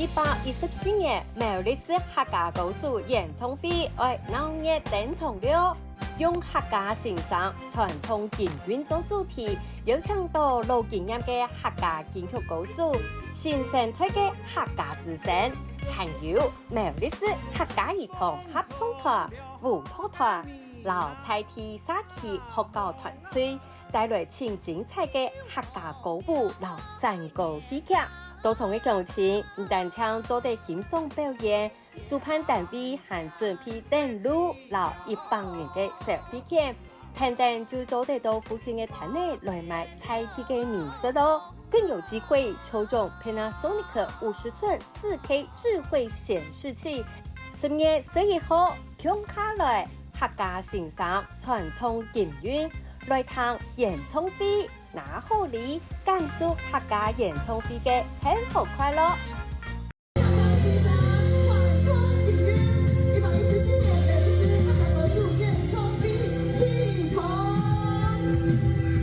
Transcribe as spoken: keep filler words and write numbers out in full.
一百一十四年苗栗市客家歌手演唱會愛鬧熱登場了！用客家新聲傳唱金韻做主題，邀請到老經驗个客家金曲歌手、新生代个客家之聲，還有苗栗市客家兒童合唱團、舞蹈團，摎在地社區學校團隊，帶來盡精彩个客家歌舞摎山歌戲劇。到場个鄉親毋單淨做得欣賞表演，主辦單位還準備等路摎一百元个消費券，等等就做得到附近个攤位來買在地个美食哦。更有機會抽中 Panasonic 五十寸四K 智慧顯示器。十月十一號，共下來客家新聲傳唱金韻，來聽演唱會，拿好禮，感受客家演唱會个幸福快樂。